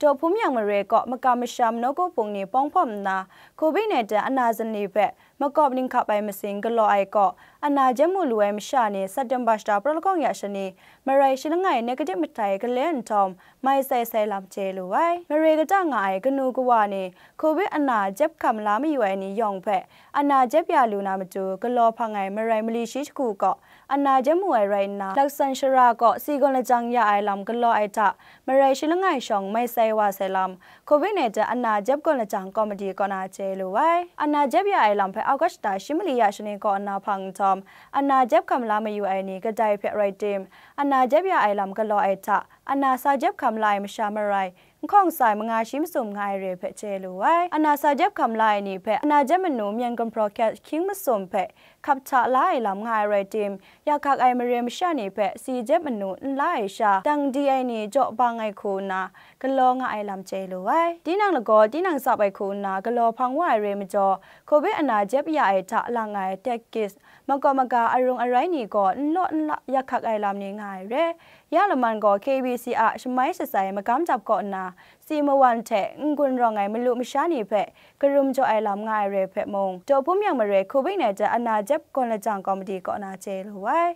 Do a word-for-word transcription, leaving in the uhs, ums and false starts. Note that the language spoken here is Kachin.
Daw Hpum Yang mare kaw makam masham nawku hpung ni pawng hpawm nna, Covid nineteen ana zanli hpe makawp ninghkap ai masing galaw ai kaw, ana jep mu lu ai masha ni September shata pra lahkawng ya shani, marai shalangai negative matai gale nhtawm, mai sai sai lam chye lu ai. Mare kata nga ai kanu kawa ni, Covid ana jep hkam la mayu ai ni yawng hpe, ana jep ya lu na matu galaw hpang ai marai mali shi shagu kaw, ana jep mu ai rai nna, laksan shara kaw si gawn lajang ya ai lam galaw ai hta, marai shalangai shawng mai sai wa sai lam, Covid nineteen ana jep gawn lajang komiti kaw na chye lu ai. Ana jep ya ai lam hpe August shata shi mali ya shani kaw nna hpang nhtawm, ana jep hkam la mayu ai ni kadai hpe rai tim, ana jep ya ai lam galaw ai hta, ana sa jep hkam la ai masha marai, nhkawng sai manga shi masum nga ai re hpe chye lu ai. Ana sa jep hkam la ai ni hpe, ana jep manu myen gumhpraw hkyat hkying masum hpe hkap hta la ai lam nga ai rai tim, ya hkak ai mare masha ni hpe si jep manu n la ai sha, dang di ai ni jaw bang ai hku nna, galaw nga ai lam chye lu ai. Tinang lagaw, tinang tsap ai hku nna galaw hpang wa ai re majaw, Covid ana jep ya ai hta lang ai tek kit, makawp maga arung arai ni gaw n law n la ya hkak ai lam ni nga ai re. Ya laman gaw K B C a shamai shatsai magam dap kaw nna, si mawan hte n-gun rawng ai malu masha ni hpe karum jaw ai lam nga ai re hpe mung, Daw Hpum Yang mare Covid nineteen ana jep gawn lajang komiti kaw na chye lu ai.